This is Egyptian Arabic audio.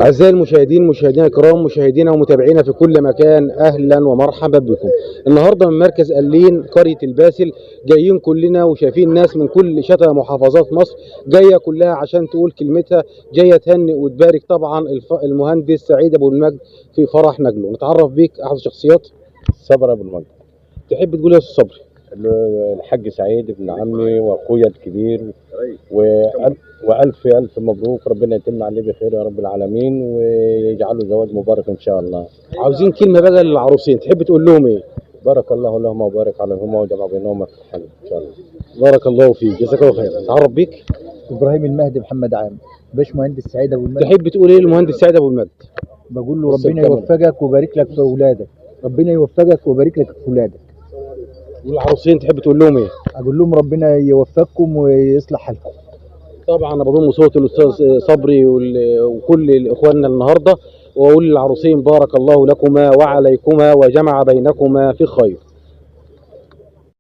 أعزائي المشاهدين، مشاهدينا الكرام، مشاهدينا ومتابعينا في كل مكان، أهلا ومرحبا بكم. النهارده من مركز قلين قرية الباسل جايين كلنا وشايفين ناس من كل شتى محافظات مصر جاية كلها عشان تقول كلمتها، جاية تهنئ وتبارك طبعا المهندس سعيد أبو المجد في فرح نجله. نتعرف بيك أحد الشخصيات. صبر ابو المجد. تحب تقول إيه يا أستاذ صبري؟ الحاج سعيد ابن عمي واخويا الكبير، والف الف مبروك، ربنا يتم عليه بخير يا رب العالمين ويجعله زواج مبارك ان شاء الله. عاوزين كلمة بقى للعروسين، تحب تقول لهم إيه؟ بارك الله لهما وبارك عليهما وجمع بينهما في الحلال ان شاء الله. بارك الله فيك، جزاك الله خير. نتعرف بيك. ابراهيم المهدي محمد عامر، باشمهندس سعيد ابو المجد. تحب تقول إيه للمهندس سعيد أبو المجد؟ بقول له بس ربنا الكاميرا. يوفقك ويبارك لك في اولادك، ربنا يوفقك ويبارك لك في اولادك. والعروسين تحب تقول لهم إيه؟ اقول لهم ربنا يوفقكم ويصلح حالكم. طبعا انا بضم صوت الاستاذ صبري وكل اخواننا النهارده، واقول للعروسين بارك الله لكما وعليكما وجمع بينكما في خير.